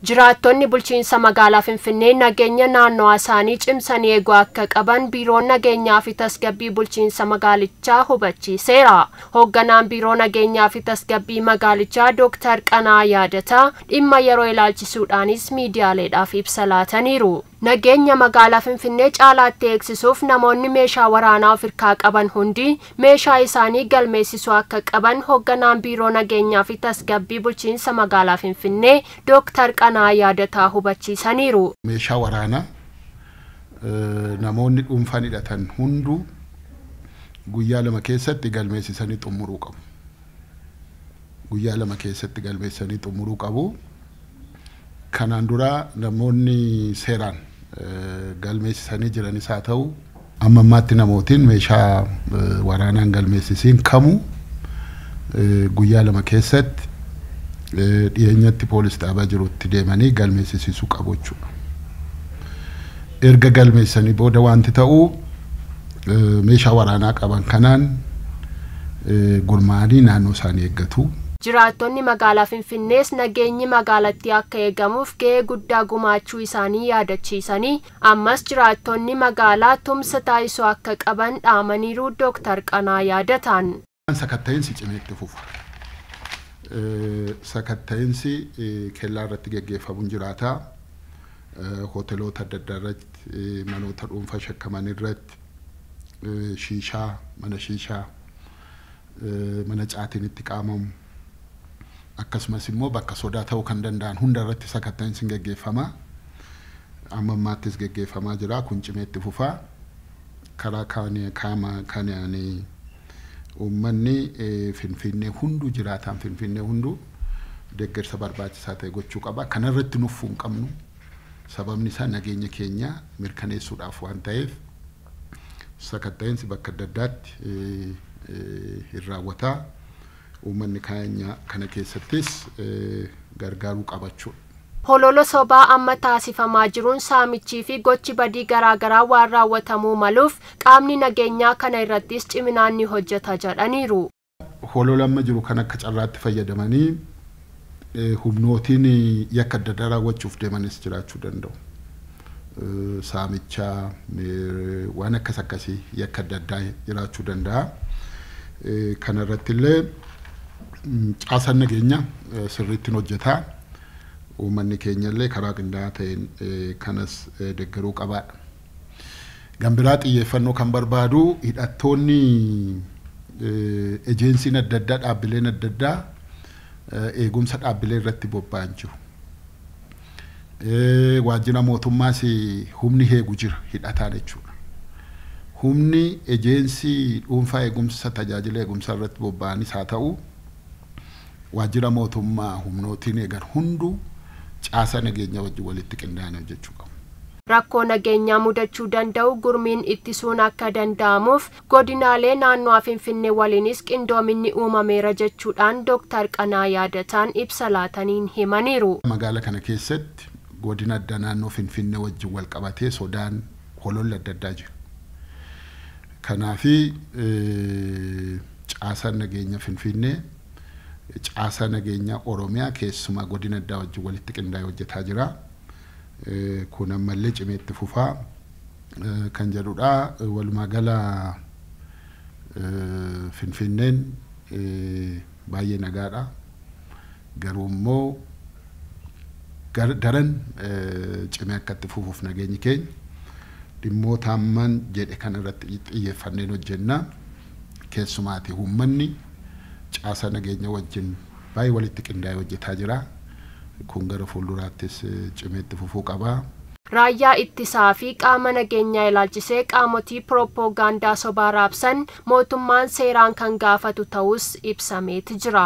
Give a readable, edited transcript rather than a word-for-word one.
Jiraattonni bulchiinsa magaalaa Finfinnee nageenya naannoo isaanii cimsanii eeguu akka qaban biiroon nageenyaa fi tasgabbii bulchiinsa magaalichaa hubachiiseera. Hoogganaan biiroo nageenyaa fi tasgabbii magaalichaa Dooktar Qanaa Yaadataa dhimma yeroo ilaalchisuudhaanis miidiyaaleedhaaf ibsa laataniiru. Nageenya magaalaa Finfinnee caalaatti eegsisuuf namoonni meeshaa waraanaa of harkaa qaban hundi meeshaa isaanii galmeessisuu akka qaban hoogganaan biiroo nageenyaa fi tasgabbii bulchiinsa magaalaa Finfinnee Dooktar Qanaa Yaadataa hubachiisaniiru. Meeshaa waraanaa namoonni dhuunfaan hidhatan hunduu guyyaa 2 keessatti galmeessisanii xumuruu qabu. Guyyaa 2 keessatti galmeessisanii xumuruu qabu. Kanaan dura namoonni seeraan galmeessisanii jiranis haa ta'u amma ammaatti namootiin meeshaa waraanaan galmeessisiin kamuu guyyaa 2 keessatti dhiyeenyatti poolis dhaabaa jirutti deemanii galmeessisuu qabu jechuudha. Erga galmeessanii booda wanti ta'u meeshaa waraanaa qaban kanaan gurmaa'anii naannoo isaanii eeggatu. Jiraattonni magaalaa Finfinnees nageenyi magaalattii akka eegamuuf gahee guddaa gumaachuu isaanii yaadachiisanii ammas jiraattonni magaalaa tumsa taasisuu akka qaban dhaamaniiru Dooktar Qanaa Yaadataan. Sakatta'insi cimee itti fufa. Sakatta'insi kellaa irratti geggeeffamuun jiraata. Hoteelota adda addaa irratti, manoota dhuunfaa shakkaman irratti, shiishaa, mana shiishaa, mana caatiin itti qaamamu akkasumas immoo bakka sodaa ta'uu kan danda'an hunda irratti sakatta'insi geggeeffama. Amma ammaattis geggeeffamaa jira. Kun cimee itti fufa. Karaa kanaan uummanni Finfinnee hunduu jiraataan Finfinnee hunduu deeggarsa barbaachisaa ta'e gochuu qaba. Kanarratti nuffuu hin qabnu. Sababni isaa nageenya keenya mirkaneessuudhaaf waan ta'eef sakatta'insi bakka adda addaatti hin raawwata. Uummanni keenya kana keessattis gargaaruu qabachuudha. Holola sobaa amma taasifamaa jiruun saamichii fi gochi badii garaagaraa waan raawwatamuu maluuf qaamni nageenyaa kana irrattis ciminaan ni hojjeta jedhaniiru. Holola amma jiru kan akka carraatti fayyadamanii humnootiin yakka adda addaa raawwachuuf deemanis jiraachuu danda'u. Saamichaa waan akkas akkasii yakka adda addaa jiraachuu danda'a. Kanarratti illee caasaan nageenyaa sirriitti hojjeta. Uummanni keenya illee karaa qindaa'aa ta'een kanas deeggaruu qabaadha. Gambiraa xiyyeeffannoo kan barbaadu hidhattoonni ejeensiin adda addaa dhaabbileen adda addaa eegumsa dhaabbilee irratti bobba'an jiru. Waajjira mootummaas humni eegu jira hidhataan jechuudha. Humni ejeensii dhuunfaa eegumsa tajaajila eegumsaa irratti bobba'anis haa ta'u waajjira mootummaa humnootiin eegan hunduu caasa nageenya wajjin walitti qindaa'anii hojjechuu qabu. Rakkoo nageenyaa mudachuu danda'u gurmiin ittisuun akka danda'amuuf godinaalee naannoo Finfinnee waliinis qindoominni uumameera jechuudhaan Dooktar Qanaa Yaadataan ibsa laataniin himaniiru. Magaala kana keessatti godina adda naannoo Finfinnee wajjin wal qabatee sodaan hololli adda addaa jira. Kanaafi caasaan nageenya Finfinnee caasaa nageenya Oromiyaa keessumaa godina addaa wajjin walitti qindaa'ee hojjetaa jira. Kun ammallee cimee itti fufaa kan jedhudha. Walumaa gala Finfinneen baay'ee nagaadha. Garuu immoo daran cimee akka itti fufuuf nageenyi keenya dhimmoota ammaan jedhe kana irratti xiyyeeffanneen hojjenna. Keessumaati uummanni caasa nageenya wajjin baay'ee walitti qindaa'ee hojjetaa jira. Kun gara fuulduraattis cimee itti fufuu qaba. Raayyaa ittisaa fi qaama nageenyaa ilaalchisee qaamotii piroopoogaandaa sobaa raabsan mootummaan seeraan kan gaafatu ta'us ibsameeti jira.